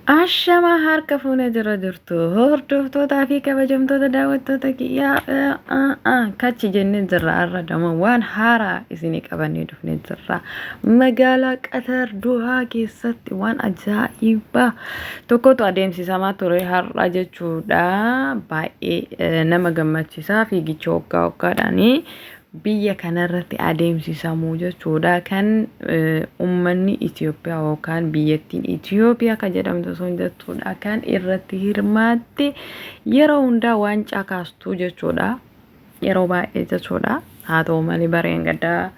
Ashamaa harka fuunee jira jirtu hordoftootaa fi kabajamtoota daawwattoota kiyyaa kachi jennee jirra. Har'a damo waan haaraa isinii qabannee dhufnee jirra. Magaalaa Qatar Duhaa keessatti waan ajaa'ibaa tokkotu adeemsisamaa ture har'a jechuudha. Baay'ee nama gammachiisaa fiigicha waggaa waggaadhaanii biyya kanarratti adeemsisamu jechuudha. Kan ummanni Itoophiyaa yookaan biyyattiin Itoophiyaa kan jedhamtu sun jechuudha. Kan irratti hirmaatte yeroo hundaa waancaa kaastuu jechuudha. Yeroo baay'ee jechuudha. Haa ta'u malee bareen gaddaa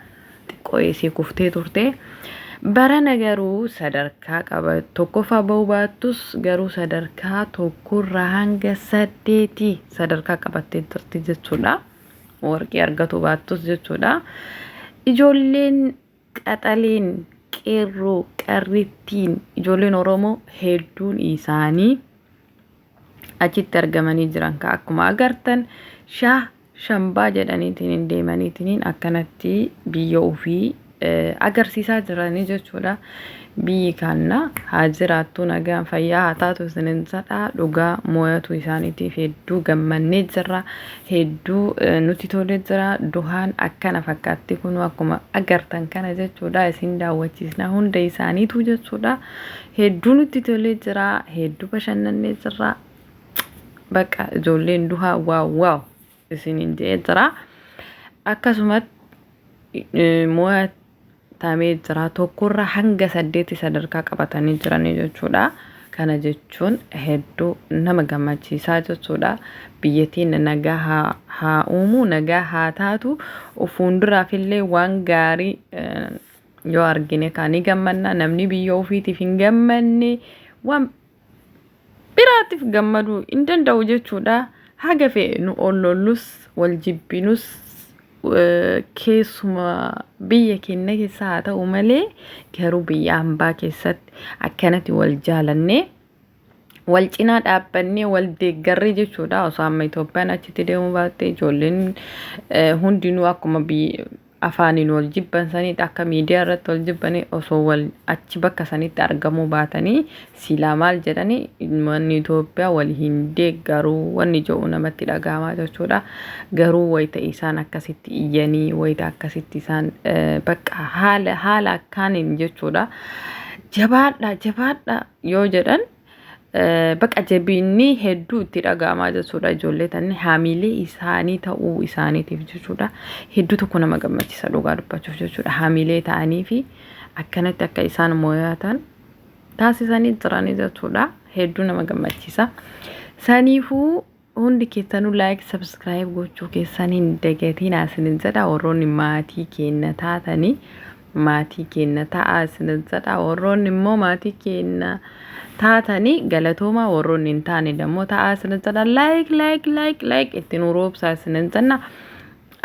xiqqoo isii kuftee turte. Barana garuu sadarkaa qaba. Tokkoffaa bahuu baattus garuu sadarkaa tokkorraa hanga saddeetii sadarkaa qabattee turte jechuudha. Warqii argatu baattus jechuudha. Ijoolleen qaxaleen, qeerroo, qarrittiin, ijoolleen Oromoo hedduun isaanii achitti argamanii jiran ka akkuma agartan shaah shambaa jedhaniitiin deemaniitiin akkanatti biyya ofii agarsiisaa jiranii jechuudha. Biyyi kanna haa jiraattu, nagaan fayyaa haa taatu isinin jedha. Dhugaa mooyatu isaaniitiif hedduu gammannee jirra. Hedduu nuti tolee jira. Duhaan akkana fakkaatti kun akkuma agartan kana jechuudha. Isin daawwachiisna hunda isaaniitu jechuudha. Hedduu nutti tolee jira. Hedduu bashannannee jirra. Bakka ijoolleen duhaa waaw waaw isiniin jedhee jira. Akkasumatti mo'atamee jira. Tokkorra hanga saddeeti sadarkaa qabatanii jiranii jechuudha. Kana jechuun hedduu nama gammachiisaa jechuudha. Biyyattiin nagaa haa uumu, nagaa haa taatu. Fuulduraaf illee waan gaarii yoo argine kaanii gammanna. Namni biyya ofiitiif hin gammanne waan biraatiif gammaduu hin danda'u jechuudha. Haga fe'e nu ollollus, wal jibbinus, keessuma biyya keenya keessa haa ta'u malee garuu biyya hambaa keessatti akkanatti wal jaalannee, wal cinaa dhaabbannee, wal deeggarree jechuudha. Osoo amma Itoophiyaan achitti deemuu baatte, ijoolleen hundinuu akkuma afaaniin wal jibban sanitti, akka miidiyaa irratti wal jibbanii, osoo wal achi bakka sanitti argamuu baatanii silaa maal jedhanii, manni Itoophiyaa wal hin deeggaruu wanni jedhu namatti dhaga'amaa jechuudha. Garuu wayita isaan akkasitti iyyanii, wayita akkasitti isaan bakka haala akkaaniin jechuudha. Jabaadha, jabaadha yoo jedhan, baqa jabinni hedduu itti dhaga'amaa jechuudha. Ijoollee tanni haamilee isaanii ta'uu isaaniitiif jechuudha. Hedduu tokko nama gammachiisa dhugaa dubbachuuf jechuudha. Haamilee ta'anii fi akkanatti akka isaan mo'atan taasisanii jiranii jechuudha. Hedduu nama gammachiisa. Saniifuu hundi keessanuu like, subscribe gochuu keessan hin dagatiin isinin jedha. Warroonni maatii keenya taatanii maatii keenya ta'aa isinin jedha. Warroonni immoo maatii keenya taatanii galatoomaa, warroonni hin taane dammoo ta'aa isinin jedha. Like, like, like, like itti nu roobsaa isinin jenna.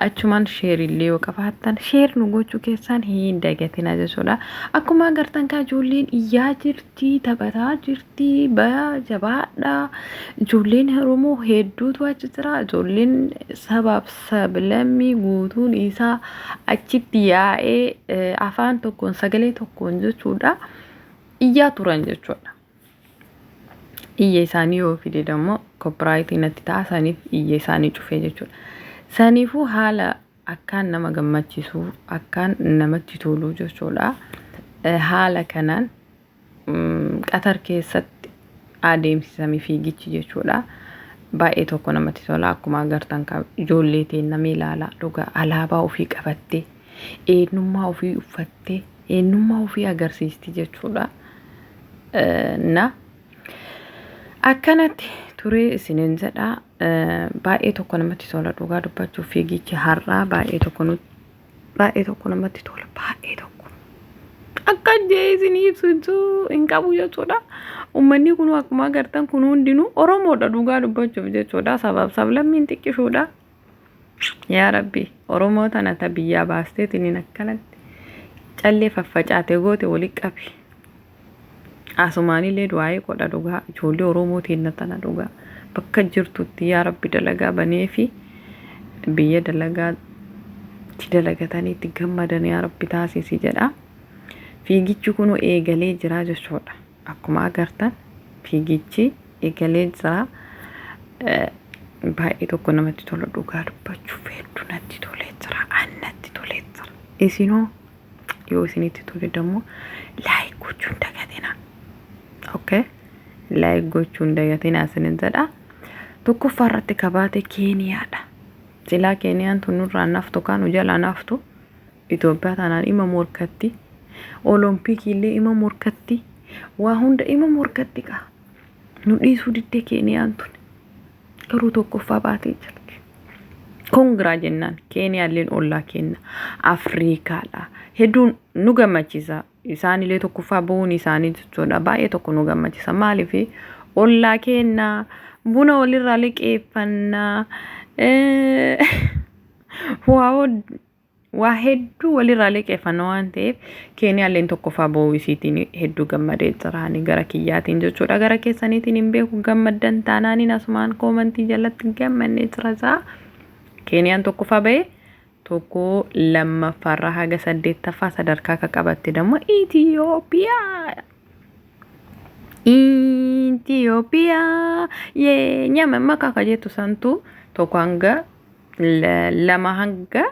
Achumaan share illee yoo qabaattan share nu gochuu keessan hin dagatina jechuudha. Akkuma agartan kaa ijoolleen iyyaa jirti, taphataa jirti, baya jabaadha. Ijoolleen Oromoo hedduutu achi jira. Ijoolleen sabaaf sablammii guutuun isaa achitti yaa'ee afaan tokkoon, sagalee tokkoon jechuudha, iyyaa turan jechuudha. Iyya isaanii yoo fide immoo copyright natti ta'a, saniif iyya isaanii cufee jechuudha. Saniifuu haala akkaan nama gammachiisu, akkaan namatti tolu jechuudha. Haala kanaan Qatar keessatti adeemsisame fiigichi jechuudha. Baay'ee tokko namatti tola. Akkuma agartan ijoollee teennamee ilaala dhugaa, alaabaa ofii qabattee, eenyummaa ofii uffattee, eenyummaa ofii agarsiisti jechuudha. Na akkanatti turee isiniin jedha. Baay'ee tokko namatti tola dhugaa dubbachuuf. Fiigichi har'aa baay'ee tokko nutti, baay'ee tokko namatti tola, baay'ee tokko akka jee isinii ibsu hin qabu jechuudha. Uummanni kun akkuma agartan kun hundinuu Oromoodha dhugaa dubbachuuf jechuudha. Sabaaf sablammiin xiqqishuudha. Yaa Rabbi, Oromoo tana ta biyyaa baasteetiin akkanatti callee faffacaate goote walitti qabi. Asumaanillee du'aayii godha dhugaa ijoollee Oromoo teenna tana dhugaa bakka jirtutti yaa Rabbi dalagaa banee fi biyya dalagaa itti dalagatanii itti gammadan yaa Rabbi taasisi jedha. Fiigichi kun eegalee jira jechuudha. Akkuma agartan Fiigichi eegalee jira. Baay'ee tokko namatti tola dhugaa dubbachuuf hedduu natti tolee jira. An natti tolee jira. Isinoo yoo isinitti tole dammoo like gochuun dagatinaa. Okay? Like gochuun dagatinaa isinin jedha. Tokkoffaa irratti kabaate Keeniyaadha. Silaa Keeniyaan tun nurraa naftu kaan nu jalaa naftu. Itoophiyaa taanaan ima morkatti. Olompikii illee ima morkatti. Waa hunda ima morkatti kaa. Nu dhiisuu diddee Keeniyaan tun. Garuu tokkoffaa baatee jirti. Congra jennaan Keeniyaalleen ollaa kenna. Afriikaadha. Hedduun nu gammachiisa. Isaanillee tokkoffaa bahuun isaanii jechuudha. Baay'ee tokko nu gammachiisa. Maaliif ollaa kennaa buna walirraa liqeeffannaa. Waa waa hedduu walirraa liqeeffanna waan ta'eef Keeniyaalleen tokkoffaa bahuu isiitiin hedduu gammadee jira. Ani gara kiyyaatiin jechuudha. Gara keessaniitiin hin beeku gammaddan taanaaniin asumaan koomantii jalatti gammannee jira isaa. Keeniyaan tokkoffaa bahee tokko lammaffaarraa haga saddeettaffaa sadarkaa akka qabatte dammoo Itiyoophiyaa. Itiyoophiyaa yee nyama makaa ka jettu santu tokko hanga lama hanga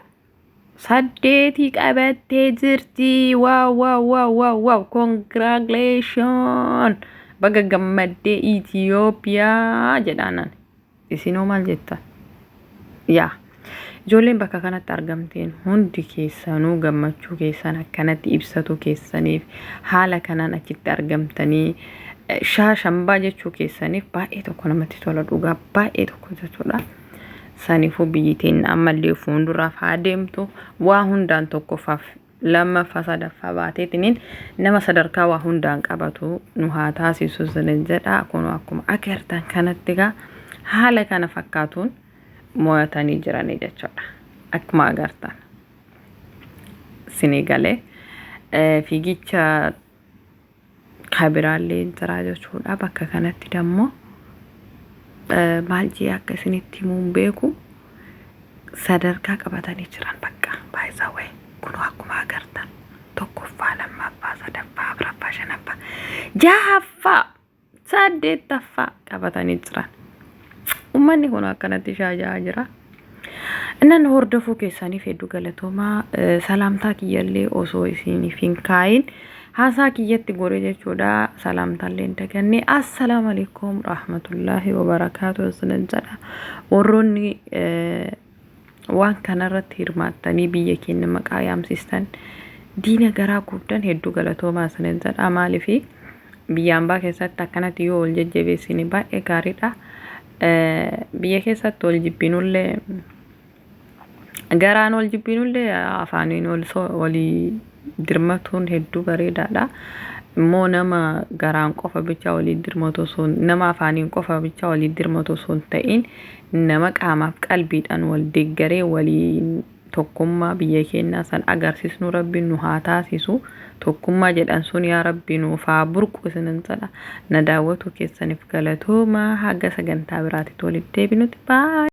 saddeetii qabattee jirti. Wow wow wow wow wow congratulation baga gammaddee Itiyoophiyaa jedhaanan. Isinoo maal jettan? Yaa ijoolleen bakka kanatti argamteen hundi keessanuu gammachuu keessan akkanatti ibsatu keessaniif haala kanaan achitti argamtanii shaashambaa jechuu keessaniif baay'ee tokko namatti tola dhugaa baay'ee tokko jechuudha. Saniifuu biyyi teenya ammallee fuulduraaf haa deemtu waa hundaan tokkoffaaf lammaffaa sadaffaa baateetiniin nama sadarkaa waa hundaan qabatu nu haa taasisu isinin jedha. Kun akkuma agartan kanatti egaa haala kana fakkaatuun mo'atanii jiranii jechuudha. Akkuma agartan isinii galee fiigicha kabiraallee jira jechuudha. Bakka kanatti dammoo maal jee akka isinitti himuun beeku sadarkaa qabatanii jiran bakka baay'isawee kun akkuma agartan tokkoffaa lammaffaa sadaffaa afuraffaa shanaffaa jahaffaa saddeettaffaa qabatanii jiran. Uummanni kun akkanatti shaajaa jira. Innan hordofuu keessaniif hedduu galatoomaa salaamtaa kiyyallee osoo isiniif hin kaayin haasaa kiyyatti gore jechuudha. Salaamtaallee hin daganne. Assalaamu alaikum rahmatullahi wabarakaatu isinin jedha. Warroonni waan kanarratti hirmaattanii biyya keenya maqaa yaamsistan diina garaa guddan hedduu galatoomaa isinin jedha. Maaliifi biyya ambaa keessatti akkanatti yoo wal jajjabeessine baay'ee gaariidha. Biyya keessatti wal jibbinullee garaan wal jibbinullee afaaniin walii dirmatuun hedduu bareedaadha. Immoo nama garaan qofa bicha walii dirmatu osoo nama afaaniin qofa bicha walii dirmatu osoo hin ta'in nama qaamaaf qalbiidhaan wal deeggaree waliin tokkummaa biyya keenyaa san agarsiisnu rabbiin nu haa taasisu. Tokkummaa jedhan sun yaa rabbi nuuf haa burqu isinin jedha. Na daawwatu keessaniif galatoomaa haga sagantaa biraatitti walitti deebinutti baay'ee.